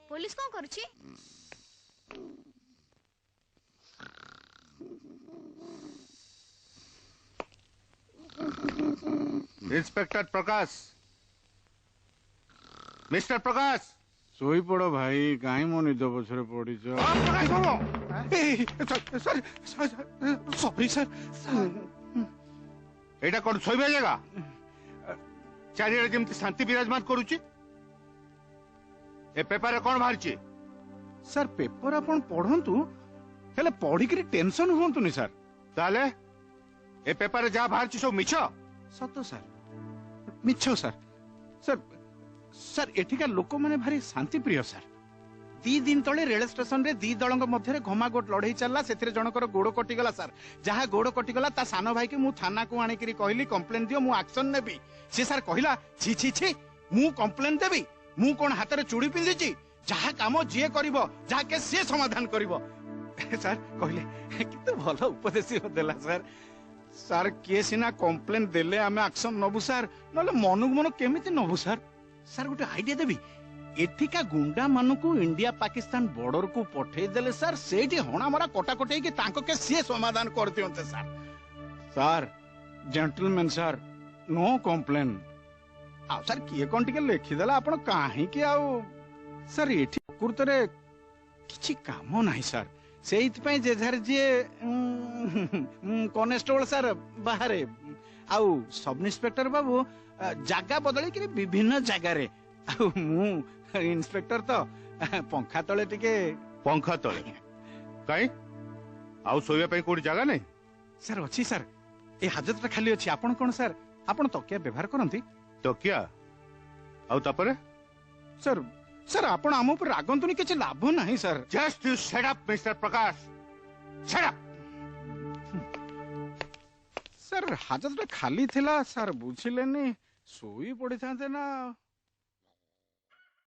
Police କଣ କରୁଛି? Inspector ପ୍ରକାଶ, mister ପ୍ରକାଶ। ଶୋଇପଡ ଭାଇ, କାହିଁ ମୋ ନିଦ ପଛରେ ପଡିଛ? ପ୍ରକାଶ ବାବୁ, ସରି ସାର୍। ଏଇଟା କଣ ଶୋଇବା ଜାଗା? ଚାରିଆଡେ ଯେମିତି ଶାନ୍ତି ବିରାଜମାନ କରୁଛି। ଏ ପେପରରେ କଣ ବାହାରିଛି? ସାର୍, ପେପର ଆପଣ ପଢନ୍ତୁ, ହେଲେ ପଢିକିରି ଟେନସନ ହୁଅନ୍ତୁନି ସାର୍। ତାହେଲେ ଏ ପେପରରେ ଯାହା ବାହାରିଛି ସବୁ ମିଛ? ସତ ସାର୍, ମିଛ ସାର୍। ସାର୍, ସାର୍, ଏଠିକା ଲୋକମାନେ ଭାରି ଶାନ୍ତିପ୍ରିୟ ସାର୍। 2 ଦିନ ତଳେ ରେଳ ଷ୍ଟେସନରେ 2 ଦଳଙ୍କ ମଧ୍ୟରେ ଘମାଘୋଟ ଲଢେଇ ଚାଲିଲା। ସେଥିରେ ଜଣଙ୍କର ଗୋଡ କଟିଗଲା ସାର୍। ଯାହା ଗୋଡ କଟିଗଲା, ତା ସାନ ଭାଇକି ମୁଁ ଥାନାକୁ ଆଣିକିରି କହିଲି, କମ୍ପ୍ଲେନ ଦିଅ, ମୁଁ ଆକ୍ସନ ନେବି। ସେ ସାର୍ କହିଲା, ଛି ଛି ଛି, ମୁଁ କମ୍ପ୍ଲେନ ଦେବି? ମୁଁ କଣ ହାତରେ ଚୁଡ଼ି ପିନ୍ଧିଛି? ଯାହା କାମ ଯିଏ କରିବ, ଯାହା କେସ୍ ସିଏ ସମାଧାନ କରିବ ସାର୍ କହିଲେ। କେତେ ଭଲ ଉପଦେଶ ଦେଲା ସାର୍। ସାର୍, କିଏ ସିନା କମ୍ପ୍ଲେନ ଦେଲେ ଆମେ ଆକ୍ସନ ନବୁ ସାର୍, ନହେଲେ ମନକୁ ମନ କେମିତି ନବୁ ସାର୍? ସାର୍, ଗୋଟେ ଆଇଡିଆ ଦେବି। ଏଠିକା ଗୁଣ୍ଡା ମାନଙ୍କୁ ଇଣ୍ଡିଆ ପାକିସ୍ତାନ ବର୍ଡରକୁ ପଠେଇ ଦେଲେ ସାର୍, ସେଇଠି ହଣାମରା କଟାକଟି ହେଇକି ତାଙ୍କ କେସ୍ ସିଏ ସମାଧାନ କରିଦିଅନ୍ତେ sir. Sir, gentleman sir, no complain. ଆଉ ସାର୍, କିଏ କଣ ଟିକେ ଲେଖିଦେଲା, ଆପଣ କାହିଁକି? ଆଉ ସାର୍, ଏଠି ପ୍ରକୃତରେ କିଛି କାମ ନାହିଁ ସାର୍, ସେଇଥିପାଇଁ ଯେଝାରେ ଯିଏ କନେଷ୍ଟବଳ ସାର୍ ବାହାରେ, ଆଉ ସବ୍ ଇନ୍ସପେକ୍ଟର ବାବୁ ଜାଗା ବଦଳେଇକିରି ବିଭିନ୍ନ ଜାଗାରେ, ଆଉ ମୁଁ ଇନ୍ସପେକ୍ଟର ତ ପଙ୍ଖା ତଳେ ଟିକେ। ପଙ୍ଖା ତଳେ କାଇଁ? ଆଉ ଶୋଇବା ପାଇଁ କୋଉଠି ଜାଗା ନାହିଁ? ସାର୍, ଅଛି ସାର୍, ଏ ହାଜତଟା ଖାଲି ଅଛି। ଆପଣ କଣ ସାର୍, ଆପଣ ତକିଆ ବ୍ୟବହାର କରନ୍ତି? ତକିଆ ଆଉ ତାପରେ? ସାର୍, ସାର୍, ଆପଣ ଆମ ଉପରେ ରାଗନ୍ତୁନି, କିଛି ଲାଭ ନାହିଁ sir. Just you shut up, mister Prakash, shut up. Sir, ହାଜତଟା ଖାଲି ଥିଲା ସାର୍, ବୁଝିଲେନି, ଶୋଇ ପଡିଥାନ୍ତେ ନା।